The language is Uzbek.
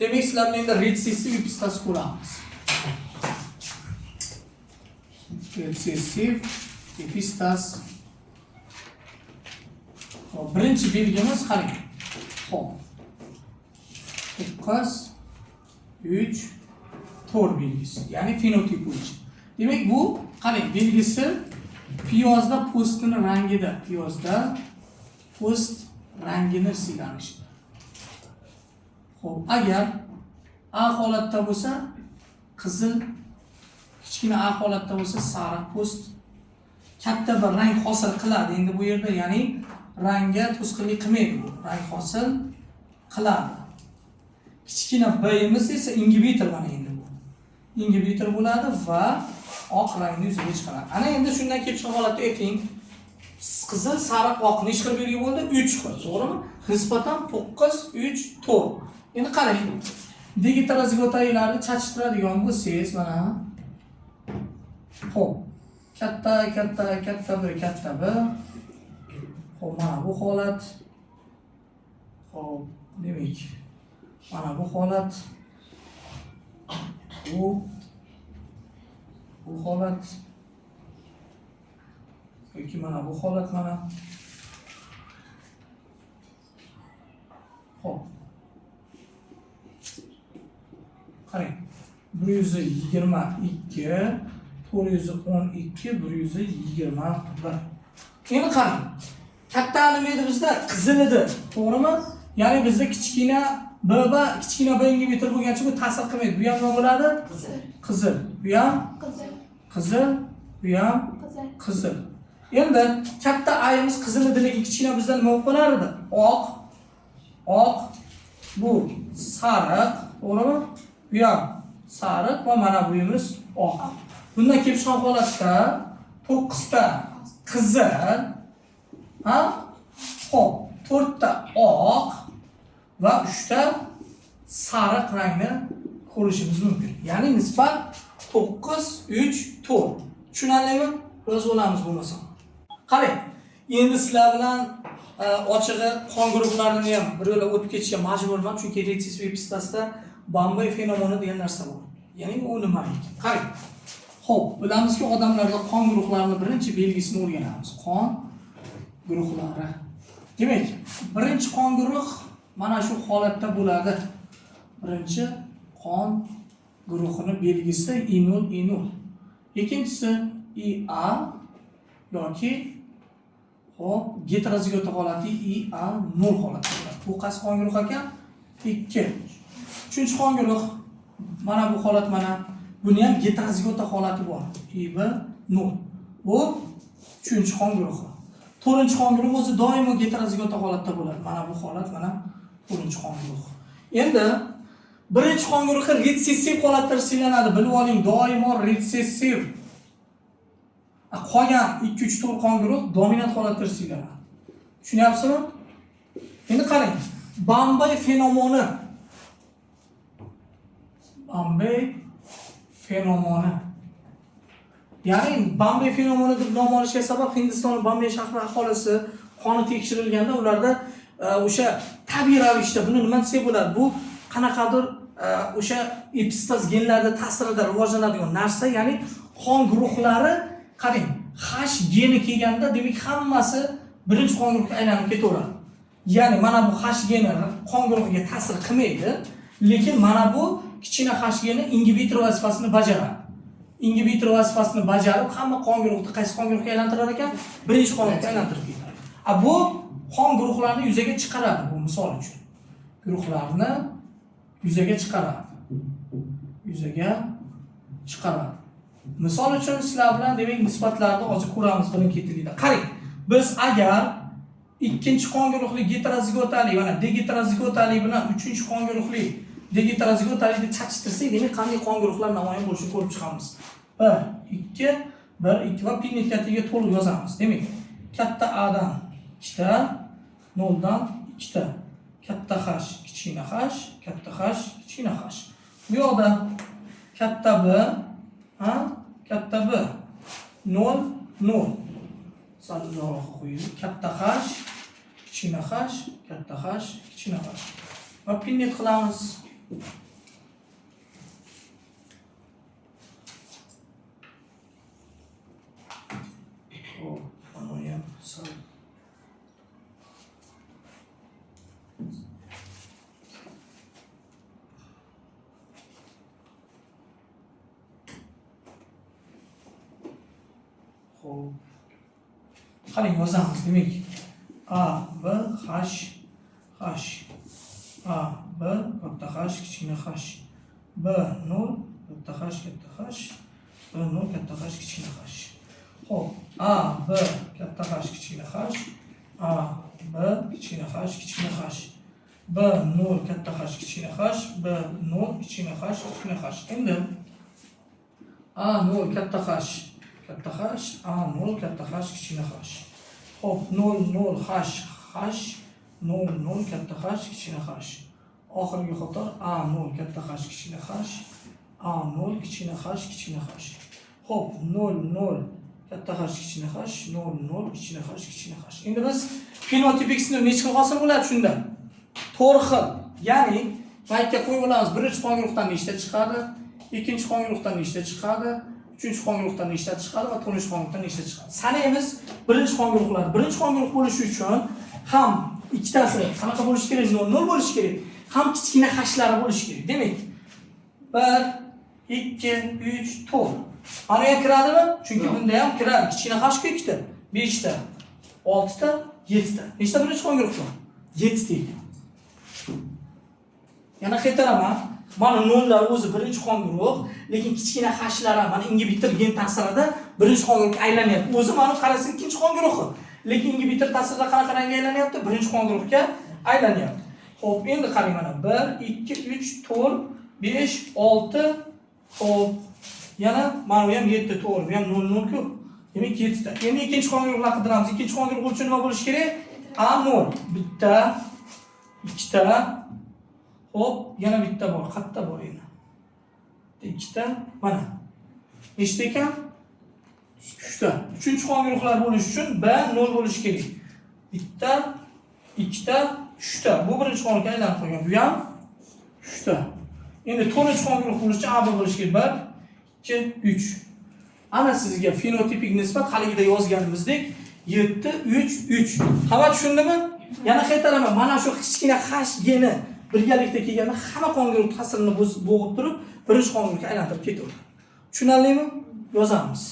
Demak, sizlar bilan endi retsessiv epistaz ko'ramiz. Retsessiv epistaz. Xo'p, birinchi belgimiz, qarang. Xo'p. 9, 3, 4 belgisi, ya'ni fenotip bo'yicha. Demak, bu, qarang, belgisi piyozda po'stini rangida, piyozda po'st rangini siylanishida. Xo'p, agar A holatda bo'lsa, qizil, kichkina A holatda bo'lsa, sariq po'st, katta bir rang hosil qiladi. Endi bu yerda, ya'ni rangga to'sqinlik qilmaydi bu. Rang hosil qiladi. Kichkina B'imiz esa ingibitor, mana endi bu. Ingibitor bo'ladi va oq rangni yuzaga chiqaradi. Ana endi shundan kelib chiqqan holatda ayting. Qizil, sariq, oq necha xil belgi bo'ldi? 3 xil, to'g'rimi? Nisbatan 9, 3, 4. Endi qarang. Degeterozigotalarni chachtiradigan bo'lsangiz, mana. Xo'p. Katta, katta, katta B, katta B. Xo'p, mana bu holat. Xo'p, demak, mana bu holat. Bu holat. Yoki mana bu holat, mana. Xo'p. Qarang. 122, 412, 121. Endi qarang. Katta nima edi bizda? Qizil edi, to'g'rimi? Ya'ni bizda kichkina B va kichkina B ingibitor bo'lgancha bu ta'sir qilmaydi. Bu ham nima bo'ladi? Qizil. Qizil. Bu ham Qizil. qizil, bu ham Qizil. qizil. Endi katta A'miz qizil edi, lekin kichkina bizda nima bo'lib qolar edi? Oq, oq, bu sariq, to'g'rimi? Bu ham sariq va mana buyimiz oq. Bundan kelib chiqqan holatda 9 ta qizil, ha? Xo'p, 4 ta oq va 3 ta sariq rangni ko'rishimiz mumkin. Ya'ni nisbat 9, 3, 4. Tushunarlimi? Yozib olamiz bo'lmasa. Qarang, endi sizlar bilan ochig'i qon guruhlarini ham bir yo'la o'tib ketishga majburman, chunki retsessiv epistasda Bombay fenomeni degan narsa bor. Ya'ni u nima ekan? Qarang. Xo'p, bilamizki, odamlarda qon guruhlarini birinchi belgisini o'rganamiz. Qon guruhlari. Demak, birinchi qon guruh mana shu holatda bo'ladi. Birinchi qon guruhini belgisi I0, I0. Ikkinchisi IA yoki, xo'p, geterozigota holati IA 0 holatda bo'ladi. Bu qaysi qon guruh ekan? 2. Uchinchi qon guruh mana bu holat, mana buni ham geterozigota holati bor. IB 0. Bu uchinchi qon guruhi. To'rtinchi qon guruhi o'zi doimo geterozigota holatda bo'ladi. Mana bu holat, mana to'rtinchi qon guruhi. Endi birinchi qon guruhi retsessiv holatda siylanadi. Bilib oling, doimo retsessiv. Qolgan 2, 3, 4 qon guruh dominant holatda siylanadi. Tushunyapsizmi? Endi qarang. Bombay fenomeni. Bombay fenomeni. Ya'ni Bombay fenomeni deb nom olishga sabab Hindiston Bombay shahri aholisi qoni tekshirilganda ularda o'sha tabiiy ravishda, buni nima desak bo'ladi? Bu qanaqadir o'sha epistaz genlarda ta'sirida rivojlanadigan narsa, ya'ni qon guruhlari, qarang, H geni kelganda, demak, hammasi birinchi qon guruhga aylanib ketaveradi. Ya'ni mana bu H geni qon guruhiga ta'sir qilmaydi, lekin mana bu kichkina H geni ingibitor vazifasini bajaradi. Ingibitor vazifasini bajarib, hamma qon guruhni qaysi qon guruhga aylantirar ekan? Birinchi qon guruhga aylantirib ketadi. A bu qon guruhlarini yuzaga chiqaradi, bu misol uchun. Guruhlarni yuzaga chiqaradi. Yuzaga chiqaradi. Misol uchun, sizlar bilan, demak, nisbatlarni hozir ko'ramiz birin-ketinlikda. Qarang, biz agar ikkinchi qon guruhli geterozigotali, mana degeterozigotali bilan uchinchi qon guruhli degeterozigotalikni chachtirsak, demak, qanday qon guruhlar namoyon bo'lishini ko'rib chiqamiz. 1, 2, 1, 2 va Punnett katiga to'liq yozamiz. Demak, katta A dan ikkita, 0 dan ikkita. Katta H, kichkina H, katta H, kichkina H. Bu yoqda katta B, ha, katta B, 0, 0. Sal uzoqroq qo'yaylik. Katta H, kichkina H, katta H, kichkina H. Va Punnett qilamiz. Xo'p, mana ham sal. Xo'p. Qarang, yozamiz, demak. A, B, H, H. A, B, katta H, kichkina H. B, 0, katta H, katta H. B, 0, katta H, kichkina H. Xo'p, A, B, katta H, kichkina H. A, B, kichkina H, kichkina H. B, 0, katta H, kichkina H. B, 0, kichkina H, kichkina H. Endi A, 0, katta H, katta H, A, 0, katta H, kichkina H. Xo'p, 0, 0, H, H, 0, 0, katta H, kichkina H. Oxirgi qator A, 0, katta H, kichkina H, A, 0, kichkina H, kichkina H. Xo'p, 0, 0, katta H, kichkina H, 0, 0, kichkina H, kichkina H. Endi biz fenotipik sinf necha xil hosil bo'ladi shunda? 4 xil. Ya'ni maytga qo'yib olamiz. Birinchi qon guruhdan nechta chiqadi? Ikkinchi qon guruhdan nechta chiqadi? Uchinchi qon guruhdan nechta chiqadi va to'rtinchi qon guruhdan nechta chiqadi? Sanaymiz birinchi qon guruhlarni. Birinchi qon guruh bo'lishi uchun ham ikkitasi qanaqa bo'lishi kerak? 0 0 bo'lishi kerak. Ham kichkina hashlari bo'lishi kerak. Demak, 1 2 3 4. Mana bu ham kiradimi? Chunki bunda ham kiradi. Kichkina hash ku ikkita, 5 ta, 6 ta, 7 ta. Nechta birinchi qon guruh bor? 7 ta ekan. Yana qaytaraman. Mana nollar o'zi birinchi qon guruh, lekin kichkina hashlar ham mana ingibitor gen ta'sirida birinchi qon guruhga aylanyapti. O'zi mana qarasak ikkinchi qon guruhi. Lekin ingibitor ta'sirida qanaqa rangga aylanyapti? Birinchi qon guruhga aylanyapti. Xo'p, endi qarang mana 1 2 3 4 5 6. Xo'p, yana mana bu ham 7, to'g'ri, bu ham 0 0 ku. Demak 7 ta. Endi ikkinchi qon guruhlarni qidiramiz. Ikkinchi qon guruh uchun nima bo'lishi kerak? A 0. Bitta, ikkita. Xo'p, yana bitta bor. Qayerda bor endi? Ikkita, mana. Nechta ekan? 3ta. Uchinchi qon guruhlar bo'lishi uchun B 0 bo'lishi kerak. Bitta, ikkita, uchta. Bu birinchi qon guruhga aylanib qolgan. Bu ham uchta. Endi to'rtinchi qon guruh bo'lishi uchun A B bo'lishi kerak. 1, 2, 3. Ana sizga fenotipik nisbat haligida yozganimizdek 7, 3, 3. Hamma tushundimi? Yana qaytaraman. Mana shu kichkina H geni birgalikda kelganda hamma qon guruh ta'sirini bo'g'ib turib, birinchi qon guruhga aylantirib ketaveradi. Tushunarlimi? Yozamiz.